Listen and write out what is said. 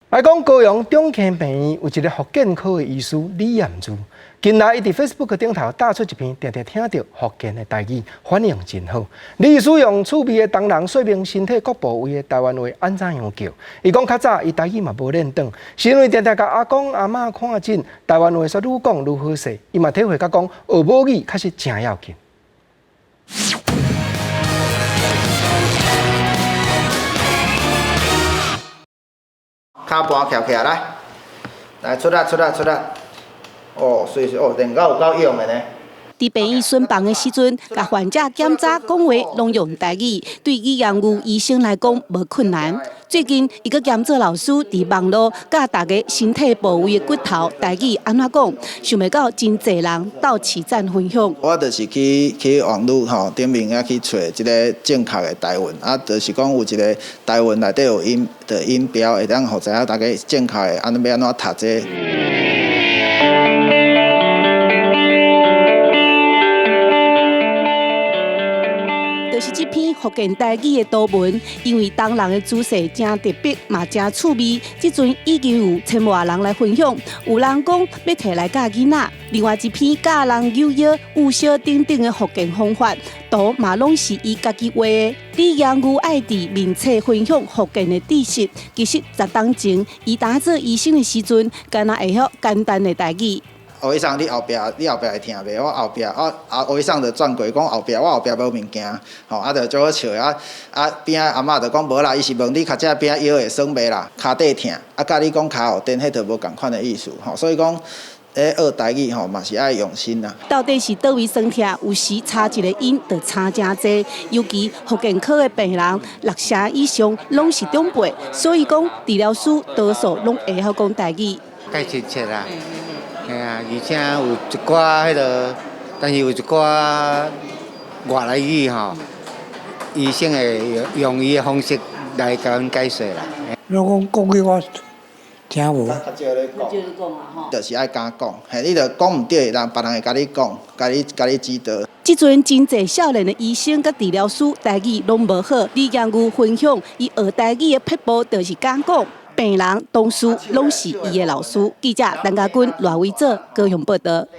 來講高雄中坑病院有一个復健科的醫師李艷如，近來伊佇 Facebook 頂頭打出一篇定定聽著福建的台語，反應真好。李醫師用趣味的東人說明身體各部位的台灣話按怎樣叫。伊講較早伊台語嘛無練轉，是因為定定共阿公阿嬤看診，台灣話煞愈講愈好勢。伊嘛體會到講學母語確實誠要緊。跤盤翹起來，來，來出力出力出力，哦，媠媠哦，練到有夠勇的呢。佇病院巡房的時陣，共患者檢查講話攏用台語，對語言有醫生來講無困難。最近，伊閣兼做老師，佇網路教大家身體部位的骨頭台語按怎講，想袂到真濟人鬥齊讚分享。我就是去去網路吼頂面仔去揣這个正確的台文，啊，就是講有一个台文內底有音的音標，會當予知影大家正確的按怎欲按怎讀這个。就是這篇福建台語的圖文，因為東人的姿勢誠特別，嘛誠趣味。這陣已經有千外人來分享，有人講欲提來教囡仔。另外一篇教人扭腰、捂小等等的福建方法，圖嘛攏是伊家己畫的。李陽牛愛佇面冊分享福建的知識，其實10冬前，伊當做醫生的時陣，敢若會曉簡單的台語。胡醫生，你後壁你後壁會疼袂？我後壁啊啊，胡醫生就轉過講後壁，我後壁無物件，吼啊，就足好笑的啊啊！邊仔阿嬤就講無啦，伊是問你較這邊仔腰會酸袂啦，跤底疼，啊，佮你講跤後墊，彼就無仝款的意思，吼，所以講，咧學台語吼嘛是愛用心啦。到底是佗位酸疼？有時差一个音就差誠濟，尤其復健科的病人六成以上攏是長輩，所以講治療師多數攏會曉講台語。較親切啦。嘿啊，而且有一寡彼个，但是有一寡外來語吼，醫生會用伊的方式來共阮解說啦。如果講國語我聽無。較少咧講，就是愛敢講，嘿，你著講毋對，人別人會共你講，共你共你指導。這陣真濟少年的醫生佮治療師台語攏無好，李陽牛分享伊學台語的撇步，就是敢講。病人、同事攏是伊的老師。記者陳家軍、賴偉哲高雄報導。